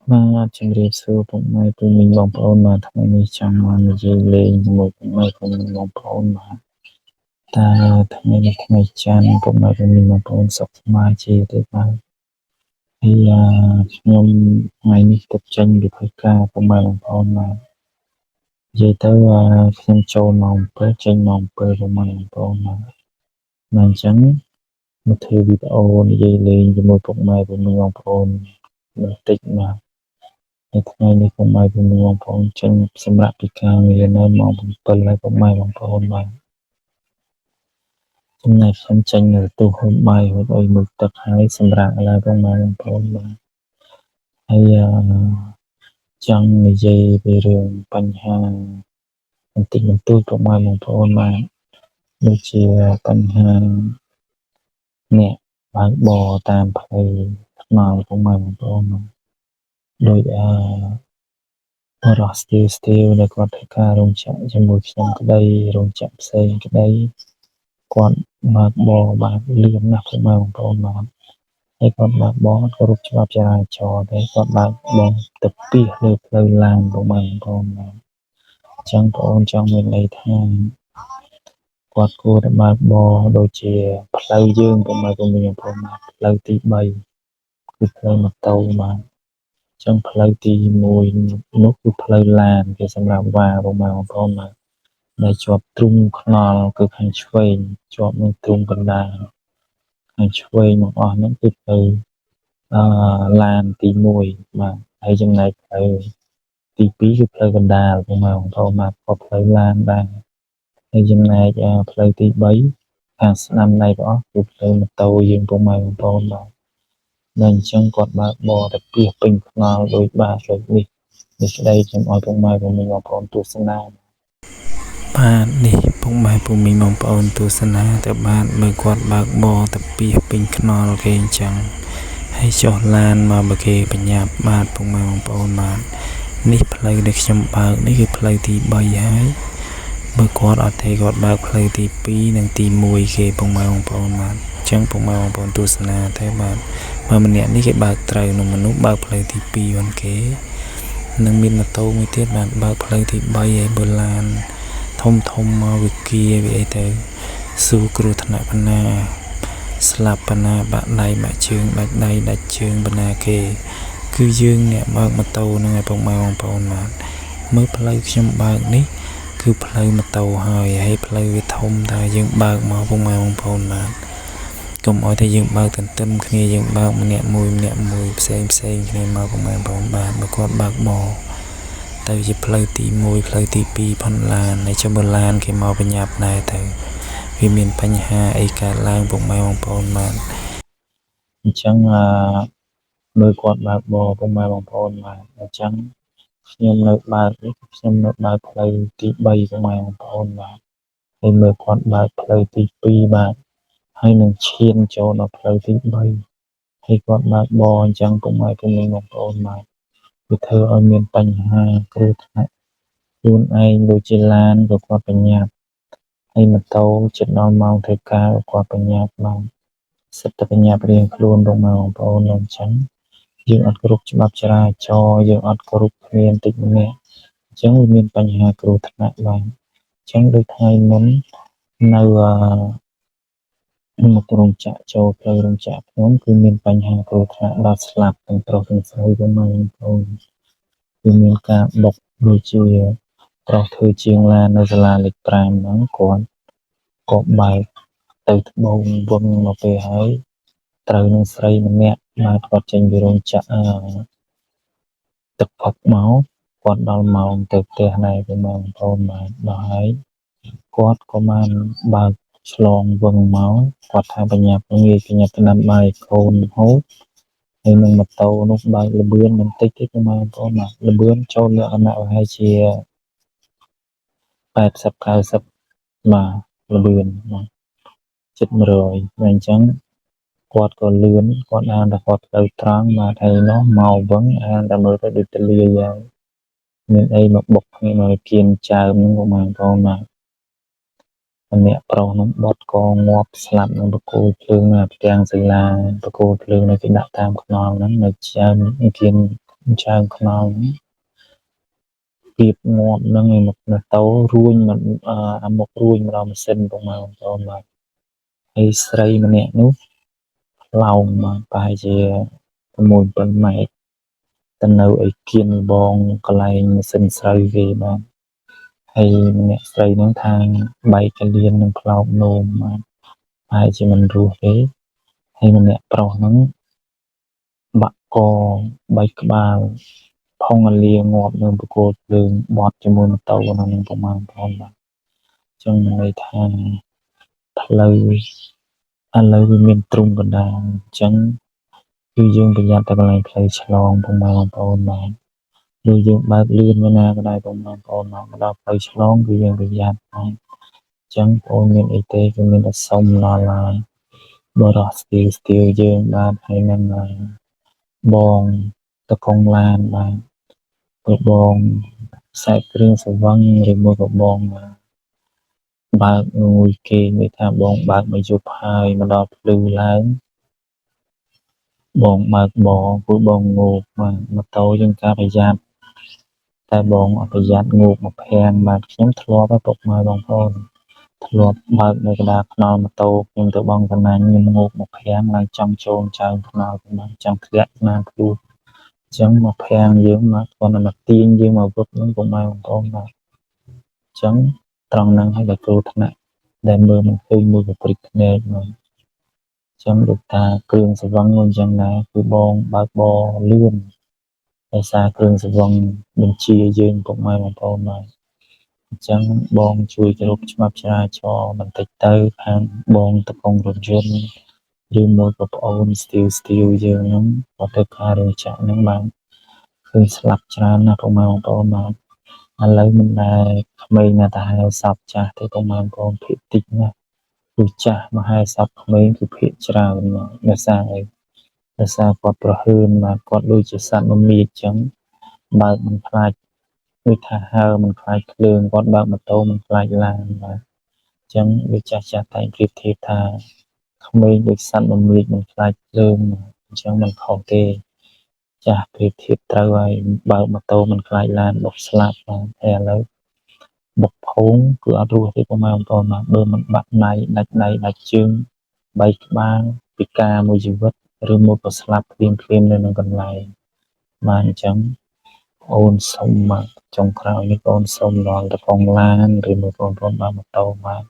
បាទជម្រាបសួរពុកម៉ែពូមីងបងប្អូនបាទថ្ងៃនេះចង់មកនិយាយលេងជាមួយពុកម៉ែពូមីងបងប្អូនបាទតើថ្ងៃនេះថ្ងៃច័ន្ទពុកម៉ែពូមីងបងប្អូនសុខសប្បាយជាទេបាទហើយខ្ញុំថ្ងៃនេះទើបចេញពីធ្វើការពុកម៉ែបងប្អូនបាទនិយាយទៅខ្ញុំចូលម៉ោង7ចេញម៉ោង7ពុកម៉ែបងប្អូនបាទមកអញ្ចឹងមកធ្វើវីដេអូនិយាយលេងជាមួយពុកម៉ែពូមីងបងប្អូនបន្តិចបាទនៅថ្ងៃនេះពុកម៉ែពូមីងបងប្អូនចេញសម្រាប់ពីការងារនៅម៉ោង7ហើយពុកម៉ែបងប្អូនបាទចំណែកខ្ញុំចេញនៅទូហូបបាយហូបអីមួយទឹកហើយសម្រាប់ឥឡូវពុកម៉ែបងប្អូនបាទហើយចង់និយាយពីរឿងបញ្ហាបន្តិចបន្តួចពុកម៉ែបងប្អូនបាទដូចជាបញ្ហាអ្នកបើកបរតាមផ្លូវថ្នល់ពុកម៉ែបងប្អូនបាទដូចអឺបរិះស្ទាវស្ទាវដែលគាត់ធ្វើការរោងចក្រជាមួយខ្ញុំក្តីរោងចក្រផ្សេងក្តីគាត់បើកបរបាទលឿនណាស់ពុកម៉ែបងប្អូនបាទហើយគាត់បើកបរគោរពច្បាប់ចរាចរណ៍ទេគាត់បើកបរទៅពីលើផ្លូវឡានពុកម៉ែបងប្អូនបាទអញ្ចឹងបងអូនចង់មានន័យថាគាត់គួរតែបើកបរដូចជាផ្លូវយើងពុកម៉ែបងប្អូនបាទផ្លូវទី3គឺផ្លូវម៉ូតូបាទអញ្ចឹងផ្លូវទី1នោះគឺផ្លូវឡានគេសម្រាប់វ៉ាពុកម៉ែបងប្អូនបាទដែលជាប់ទ្រុងថ្នល់គឺខាងឆ្វេងជាប់នឹងទ្រុងកណ្ដាលខាងឆ្វេងមកអស់ហ្នឹងគឺផ្លូវអឺឡានទី1បាទហើយចំណែកផ្លូវទី2គឺផ្លូវកណ្ដាលពុកម៉ែបងប្អូនបាទក៏ផ្លូវឡានដែរហើយចំណែកផ្លូវទី3ខាងស្ដាំដៃបងអស់គឺផ្លូវម៉ូតូយើងពុកម៉ែបងប្អូនបាទដល់អញ្ចឹងគាត់បើកបរទៅពីពេញថ្នល់ដូចបាទដូចនេះនេះស្ដីខ្ញុំឲ្យពុកម៉ែបងប្អូនទស្សនា បាទនេះពុកម៉ែពូមីងបងប្អូនទស្សនាទៅបាទមើលគាត់បើកបរទៅពីពេញថ្នល់គេអញ្ចឹងហើយចុះឡានមកបើគេបញ្ញាប់បាទពុកម៉ែបងប្អូនបាទនេះផ្លូវដែលខ្ញុំបើកនេះគឺផ្លូវទី3ហើយមើលគាត់អត់ទេគាត់បើកផ្លូវទី2និងទី1គេពុកម៉ែបងប្អូនបាទអញ្ចឹងពុកម៉ែបងប្អូនទស្សនាទៅបាទបើម្នាក់នេះគេបើកត្រូវនោះមនុស្សបើកផ្លូវទី2ហ្នឹងគេនឹងមានម៉ូតូមួយទៀតបាទបើកផ្លូវទី3ហើយបើឡានធំធំមកវាគាវាអីទៅស៊ូគ្រោះថ្នាក់បណ្ណាស្លាប់បណ្ណាបាក់ដៃបាក់ជើងដាច់ដៃដាច់ជើងបណ្ណាគេគឺយើងអ្នកបើកម៉ូតូហ្នឹងឯងពុកម៉ែបងប្អូនបាទមើលផ្លូវខ្ញុំបើកនេះគឺផ្លូវម៉ូតូហើយហើយផ្លូវវាធំតែយើងបើកមកពុកម៉ែបងប្អូនបាទកុំឲ្យតែយើងបើកទន្ទឹមគ្នាយើងបើកម្នាក់មួយម្នាក់មួយផ្សេងផ្សេងគ្នាមកពុកម៉ែបងប្អូនបាទបើគាត់បើកបរទៅជាផ្លូវទី1ផ្លូវទី2ផនឡានហើយចាំបើឡានគេមកបញ្ញាប់ដែរទៅវាមានបញ្ហាអីកើតឡើងពុកម៉ែបងប្អូនបាទ អញ្ចឹងអឺមើលគាត់បើកបរពុកម៉ែបងប្អូនបាទអញ្ចឹងខ្ញុំនៅបើកនេះខ្ញុំនៅបើកផ្លូវទី3ពុកម៉ែបងប្អូនបាទហើយមើលគាត់បើកផ្លូវទី2បាទហើយនឹងឈានចូលដល់ផ្លូវទី3ហើយគាត់បើកបរអញ្ចឹងពុកម៉ែពុកមីងបងប្អូនបាទវាធ្វើឲ្យមានបញ្ហាគ្រោះថ្នាក់ខ្លួនឯងដូចជាឡានក៏គាត់បញ្ញាប់ហើយម៉ូតូជិតដល់ម៉ោងធ្វើការក៏គាត់បញ្ញាប់បាទសិតតែបញ្ញាប់រៀងខ្លួនពុកម៉ែបងប្អូនអញ្ចឹងយើងអត់គោរពច្បាប់ចរាចរណ៍យើងអត់គោរពគ្នាបន្តិចម្នាក់អញ្ចឹងវាមានបញ្ហាគ្រោះថ្នាក់បាទអញ្ចឹងដូចថ្ងៃមុននៅអឺមុខរោងចក្រចូលផ្លូវរោងចក្រខ្ញុំគឺមានបញ្ហាគ្រោះថ្នាក់ដល់ស្លាប់ទាំងប្រុសទាំងស្រីពុកម៉ែបងប្អូនគឺមានការបុកដូចជាប្រុសធ្វើជាងឡាននៅសាលាលេខ5ហ្នឹងគាត់ក៏បើកទៅត្បូងវឹងមកពេលហើយត្រូវនឹងស្រីម្នាក់បាទគាត់ចេញពីរោងចក្រអឺទឹកផុកមកគាត់ដល់ម៉ោងទៅផ្ទះដែរពុកម៉ែបងប្អូនបាទដល់ហើយគាត់ក៏បានបើកឆ្លងវឹងមកគាត់ថាបញ្ញាប់ងាយបញ្ញាប់ទៅដាំបាយកូនហូបហើយនឹងម៉ូតូនោះបើកលបឿនបន្តិចទេពុកម៉ែបងប្អូនបាទលបឿនចូលលក្ខណៈប្រហែលជា80 90បាទលបឿនបាទជិត100បាទអញ្ចឹងគាត់ក៏លឿនគាត់អានតែគាត់ផ្លូវត្រង់បាទហើយនោះមកវឹងអានតែមើលទៅដូចទលាយហើយមានអីមកបុកគ្នាមកគៀនចើមហ្នឹងពុកម៉ែបងប្អូនបាទម្នាក់ប្រុសនោះបត់កងាប់ស្លាប់នឹងបកគោលភ្លើងនៅផ្ទាំងសិលាបកគោលភ្លើងនៅគេដាក់តាមខ្នល់ហ្នឹងនៅចើមគៀន ចើងខ្នល់ហ្នឹងគៀបងាប់ហ្នឹងឯងម៉ូតូរួញមកអាមុខរួញមកដល់ម៉ាស៊ីនពុកម៉ែបងប្អូនបាទហើយស្រីម្នាក់នោះផ្លោងបាទប្រហែលជា6 7ម៉ែត្រទៅនៅឯគៀនលបងកន្លែងម៉ាស៊ីនស្រូវគេបាទហើយម្នាក់ស្រីហ្នឹងថាបែកកលៀននឹងផ្លោកនោមបាទប្រហែលជាមិនរស់ទេហើយម្នាក់ប្រុសហ្នឹងបាក់កបែកក្បាលផុងអាលាងាប់នៅបង្គោលភ្លើងបត់ជាមួយម៉ូតូហ្នឹងពុកម៉ែបងប្អូនបាទអញ្ចឹងមានន័យថាផ្លូវឥឡូវវាមានទ្រុងកណ្ដាលអញ្ចឹងគឺយើងប្រយ័ត្នតែកន្លែងផ្លូវឆ្លងពុកម៉ែបងប្អូនបាទឬយើងបើកលឿនមកណាក៏ដោយពុកម៉ែបងប្អូនបាទមកដល់ផ្លូវឆ្លងគឺយើងប្រយ័ត្នបាទអញ្ចឹងបងប្អូនមានអីទេគឺមានតែសុំដល់ហើយបរោះស្ទាវស្ទាវយើងបាទហើយនឹងបងតកងឡានបាទក៏បងខ្សែគ្រឿងសង្វឹងឬមួយក៏បងបើកងួយគេនិយាយថាបងបើកមកយប់ហើយមកដល់ភ្លឺឡើងបងបើកបងគួរបងងោកបាទម៉ូតូយើងការប្រយ័ត្នតែបងអត់ប្រយ័ត្នងោកមកភាំងបាទខ្ញុំធ្លាប់ពុកម៉ែបងប្អូនធ្លាប់បើកនៅកណ្ដាលថ្នល់ម៉ូតូខ្ញុំទៅបងកណាញ់ខ្ញុំងោកមកភាំងឡើងចង់ចូលចើងថ្នល់បាទចង់ធ្លាក់ណាភ្លួអញ្ចឹងមកភាំងយើងមកគាត់មកទាញយើងមកវឹកហ្នឹងពុកម៉ែបងប្អូនបាទអញ្ចឹងត្រង់ហ្នឹងឲ្យដល់គ្រោះថ្នាក់ដែលមើលមិនឃើញមួយប្រព្រឹត្តភ្នែកមកអញ្ចឹងលោកតាគ្រឿងសង្វឹងមួយអញ្ចឹងដែរគឺបងបើកបរលឿនដោយសារគ្រឿងសង្វឹងបញ្ជាយើងពុកម៉ែបងប្អូនបាទអញ្ចឹងបងជួយគោរពច្បាប់ចរាចរណ៍បន្តិចទៅខាងបងតកងរថយន្តឬមួយក៏ប្អូនស្ទាវស្ទាវយើងហ្នឹងគាត់ទៅការរោងចក្រហ្នឹងបាទឃើញស្លាប់ច្រើនណាស់ពុកម៉ែបងប្អូនបាទឥឡូវមិនដែលក្មេងណាទៅហៅសពចាស់ទេពុកម៉ែបងប្អូនភាគតិចណាស់គឺចាស់មកហៅសពក្មេងគឺភាគច្រើនមកដោយសារអីដោយសារគាត់ប្រហើនបាទគាត់ដូចជាសត្វមមាចអញ្ចឹងបើកមិនខ្លាចដូចថាហើមិនខ្លាចភ្លើងគាត់បើកម៉ូតូមិនខ្លាចឡានបាទអញ្ចឹងវាចាស់ចាស់តែងប្រៀបធៀបថាក្មេងដូចសត្វមមាចមិនខ្លាចភ្លើងអញ្ចឹងមិនខុសទេចាស់ប្រៀបធៀបត្រូវហើយបើកម៉ូតូមិនខ្លាចឡានបុកស្លាប់បាទតែឥឡូវបុកផោងគឺអត់រស់ទេពុកម៉ែបងប្អូនបាទបើមិនបាក់ដៃដាច់ដៃដាច់ជើងបែកក្បាលពិការមួយជីវិតឬមួយក៏ស្លាប់ភ្លាមភ្លាមនៅនឹងកន្លែងបាទអញ្ចឹងអូនសុំបាទចុងក្រោយនេះបងសុំដល់តកងឡានឬមួយបងប្អូនបើកម៉ូតូបាទ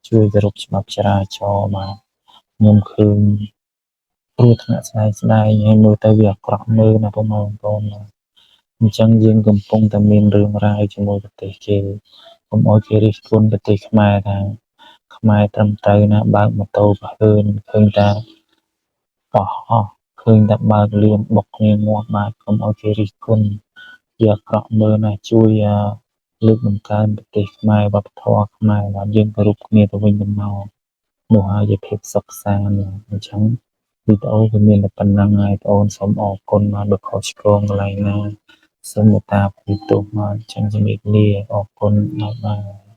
ជួយគោរពច្បាប់ចរាចរណ៍បាទខ្ញុំឃើញគ្រោះថ្នាក់ស្ដែងស្ដែងហើយមើលទៅវាអាក្រក់មើលណាពុកម៉ែបងប្អូនបាទអញ្ចឹងយើងកំពុងតែមានរឿងរ៉ាវជាមួយប្រទេសគេកុំឲ្យគេរិះគន់ប្រទេសខ្មែរថាខ្មែរត្រឹមត្រូវណាបើកម៉ូតូប្រហើនឃើញតែបោះអស់ឃើញតែបើកលឿនបុកគ្នាងាប់បាទកុំឲ្យគេរិះគន់វាអាក្រក់មើលណាជួយលើកតម្កើងប្រទេសខ្មែរវប្បធម៌ខ្មែរបាទយើងគោរពគ្នាទៅវិញទៅមកនោះហើយជាភាពសុខសាន្តអញ្ចឹងវីដេអូវាមានតែប៉ុណ្្នឹងហើយបងអូនសូមអរគុណបាទបើខុសឆ្គងកន្លែងណាសូមមេត្តាអភ័យទោសមកអញ្ចឹងជំរាបលាអរគុណ bye bye.